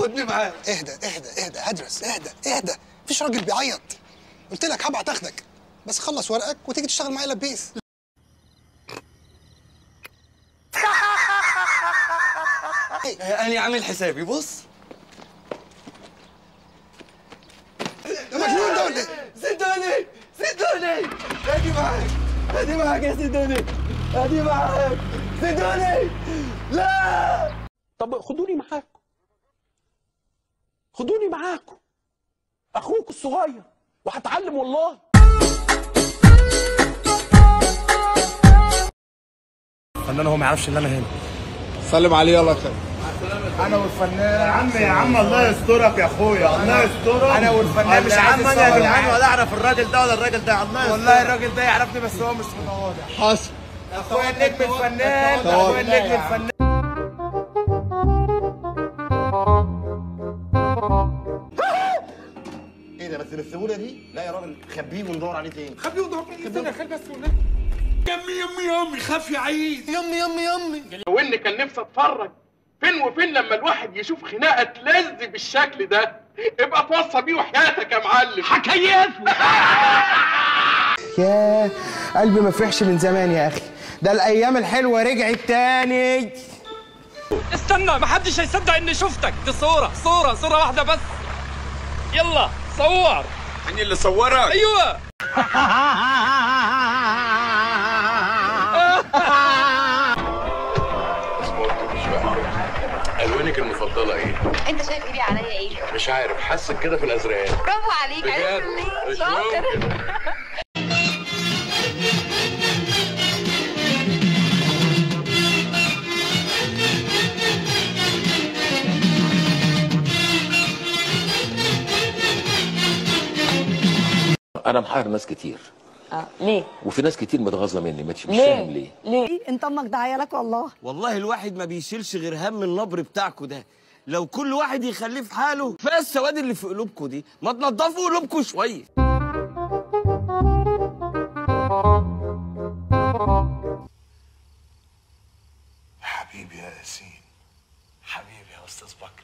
خدني معاك. اهدى اهدى اهدى هدرس، اهدى اهدى، مفيش راجل بيعيط. قلت لك هبعت اخدك، بس خلص ورقك وتيجي تشتغل معايا لبيس. انا عامل حسابي. بص ده مجنون ده ولا ايه؟ سيدوني سيدوني، ادي معاك، ادي معاك يا سيدوني، ادي معاك سيدوني. لا طب خدوني معاكم، خدوني معاكم، اخوك الصغير وهتعلم والله. الفنان هو ما يعرفش ان انا هنا. سلم عليه يلا يا خالد. انا والفنان يا عم، يا عم الله يسترك يا اخويا، الله يسترك. انا والفنان مش عايز انا يا جدعان ولا اعرف الراجل ده ولا الراجل ده، الله يسترك. والله الراجل ده يعرفني بس هو مش متواضع. حصل. اخويا النجم الفنان، اخويا النجم الفنان. ايه ده بس بالسهولة دي؟ لا يا راجل، خبيه وندور عليه تاني. خبيه وندور عليه تاني يا خالد بس والنبي. يمي يمي يمي، خاف يا عيد. يمي يمي يمي. لو اني كان نفسي اتفرج فين وفين لما الواحد يشوف خناقه تلذ بالشكل ده. ابقى توصى بيه وحياتك يا معلم. حكيفه. ياه قلبي ما فرحش من زمان يا اخي، ده الايام الحلوة رجعت تاني. استنى، محدش هيصدق اني شفتك. دي صوره صوره صوره واحدة بس. يلا صور. مين اللي صورك؟ ايوه. الوانك المفضلة ايه؟ انت شايف ايدي عليا ايه؟ مش عارف، حاسك كده في الازرقان. برافو عليك، عرفت منين؟ شاطر. انا محير ناس كتير. ليه؟ وفي ناس كتير متغاظه مني، مش فاهم ليه؟ ليه؟ انت امك ده عيالك والله. والله الواحد ما بيشيلش غير هم النبر بتاعكو ده، لو كل واحد يخليه في حاله. كفاية السواد اللي في قلوبكو دي، ما تنضفوا قلوبكو شوية. حبيبي يا ياسين، حبيبي يا استاذ بكر.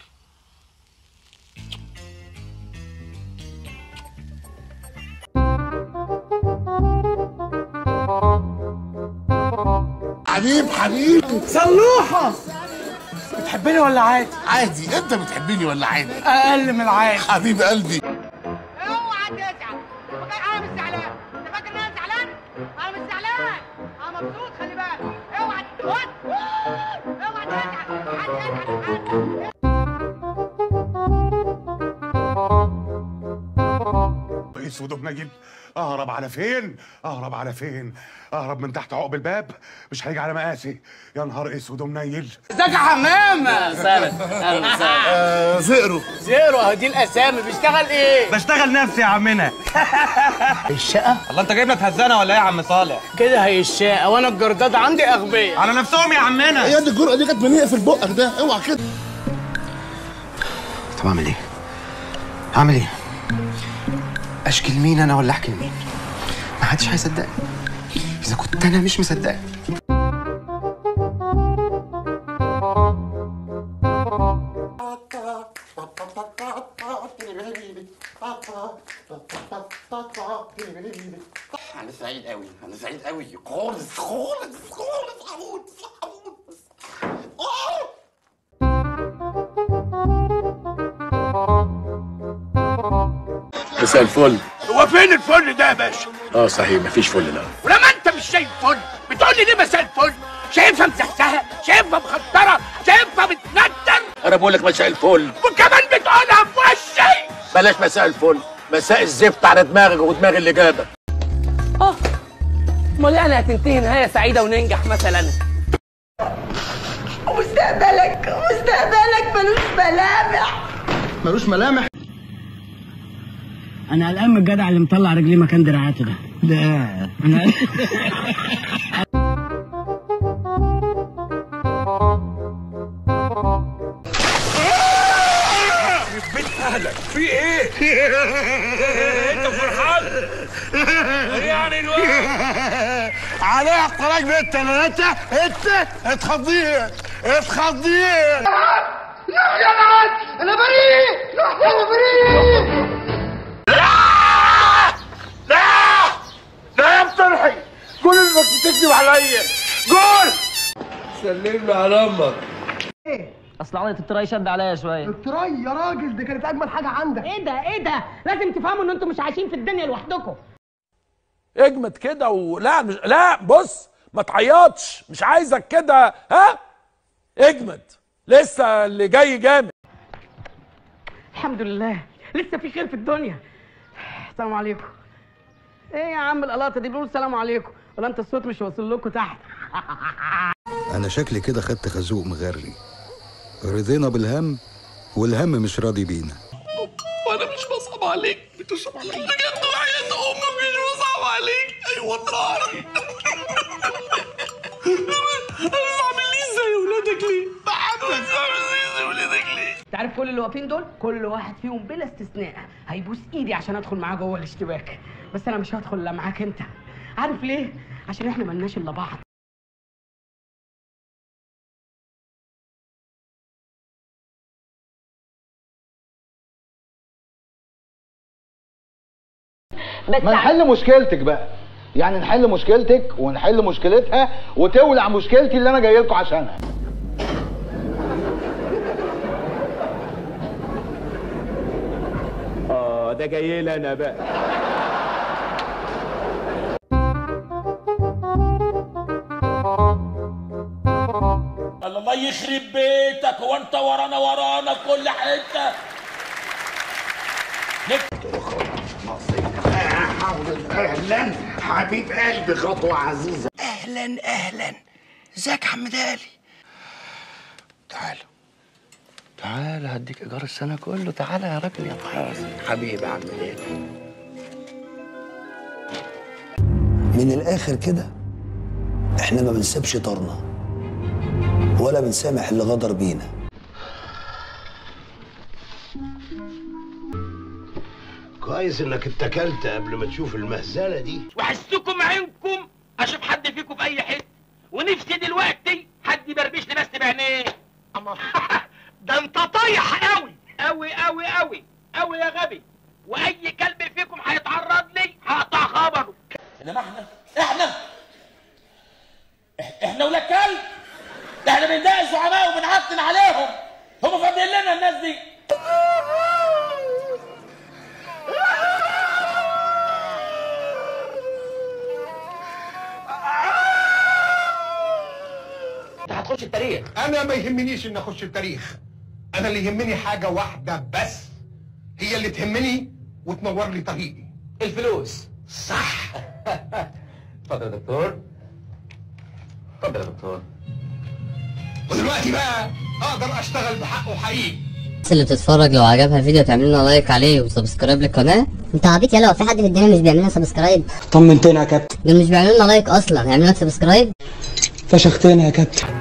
حبيب حبيبي صلوحة، بتحبني ولا عادي؟ عادي. انت بتحبني ولا عادي؟ اقل من العادي. حبيب قلبي. اوعى تزعل، انا مش زعلان. انت فاكر ان انا زعلان؟ انا مش زعلان، انا مبسوط. خلي بالك، اوعى تزعل، اوعى تزعل، حد. اسود وبنجيب. اهرب على فين؟ اهرب على فين؟ اهرب من تحت عقب الباب، مش هيجي على مقاسي. يا نهار اسود ومنيل. ازيك يا حمامه؟ اهلا اهلا وسهلا. زئرو زئرو، اهو دي الاسامي. بيشتغل ايه؟ بشتغل نفسي يا عمنا. الشقة؟ الله، انت جايبنا تهزقنا ولا ايه يا عم صالح؟ كده هي الشقة، وانا الجرداد عندي اغبياء على نفسهم يا عمنا. يا دي الجرأة دي كانت منين في بقك ده؟ اوعى كده. طب اعمل ايه؟ هعمل ايه؟ اشكي لمين انا ولا احكي لمين؟ محدش هيصدقني اذا كنت انا مش مصدقني. انا سعيد قوي، انا سعيد قوي خالص خالص خالص. هموت هموت. مساء الفل. هو فين الفل ده يا باشا؟ صحيح مفيش فل. لا ولما انت مش شايف فل بتقول لي ليه مساء الفل؟ شايفها مسحسحه، شايفها مخدره، شايفها بتندر. انا بقول لك مساء الفل وكمان بتقولها في وشي. بلاش مساء الفل، مساء الزفت على دماغك ودماغ اللي جابك. امال يعني هتنتهي نهاية سعيدة وننجح مثلا؟ مستقبلك مستقبلك ملوش ملامح، ملوش ملامح. انا قلقان من الجدع اللي مطلع رجليه مكان دراعاته ده. ده انا بيت اهلك في ايه؟ انت فرحان؟ يعني الوقت عليها الطلاق بالثلاثة. انت اتخضيت اتخضيت. لا يا نهار، انا بريء. يا لا لا لا يا بترحي، قول انك بتكذب عليا، قول. سلمني على امك. ايه؟ اصل عضلة ال tri شد عليا شوية. ال tri يا راجل دي كانت اجمل حاجة عندك. ايه ده ايه ده؟ لازم تفهموا ان انتوا مش عايشين في الدنيا لوحدكم. اجمد كده ولا مش... لا بص ما تعيطش، مش عايزك كده، ها؟ اجمد، لسه اللي جاي جامد. الحمد لله لسه في خير في الدنيا. السلام عليكم. ايه يا عم القلاطه دي؟ بنقول السلام عليكم ولا انت الصوت مش واصل لكم تحت؟ انا شكلي كده خدت خازوق مغري. رضينا بالهم والهم مش راضي بينا. وانا مش بصعب عليك، بتصعب عليا بجد وحياة امك مش بصعب عليك. اي والله انا بعمل ليه زي ولادك ليه؟ بحبك. بعمل ليه زي ولادك ليه؟ انت عارف كل اللي واقفين دول كل واحد فيهم بلا استثناء هيبوس ايدي عشان ادخل معاه جوه الاشتباك، بس انا مش هدخل الا معاك انت. عارف ليه؟ عشان احنا ملناش الا بعض. بس ما نحل مشكلتك بقى، يعني نحل مشكلتك ونحل مشكلتها وتولع مشكلتي اللي انا جاي لكم عشانها. ده جاي لي انا بقى. الله يخرب بيتك، هو انت ورانا ورانا في كل حتة. اهلا حبيب قلبي، خطوة عزيزه. اهلا اهلا، ازيك يا عم دالي؟ تعالى تعالى هديك ايجار السنة كله، تعالى يا راجل يا طيب حبيبي. عم دالي من الاخر كده احنا ما بنسيبش طارنا ولا بنسامح اللي غدر بينا. كويس انك اتكلت قبل ما تشوف المهزلة دي. وحسكم عينكم اشوف حد فيكم في اي حتة، ونفسي دلوقتي حد يبربشني بس بعينيه. الله ده انت طايح قوي قوي قوي قوي قوي يا غبي، واي كلب فيكم هيتعرض لي هقطع خبره. انما احنا ولا كلب، ده احنا بنضايق الزعماء وبنعطل عليهم، هم فاضيين لنا الناس دي. انت هتخش التاريخ. انا ما يهمنيش ان اخش التاريخ، انا اللي يهمني حاجة واحدة بس، هي اللي تهمني وتنور لي طريقي. الفلوس. صح. اتفضل يا دكتور، اتفضل يا دكتور. ودلوقتي بقى اقدر اشتغل بحقه حقيقي. الناس اللي بتتفرج لو عجبها فيديو تعمل لنا like عليه و subscribe للقناة. انت عبيط يالا، هو في حد في الدنيا مش بيعمل لنا subscribe؟ طمنتنا يا كابتن. دول مش بيعملوا لنا like اصلا، هيعملوا لك subscribe؟ فشختنا يا كابتن.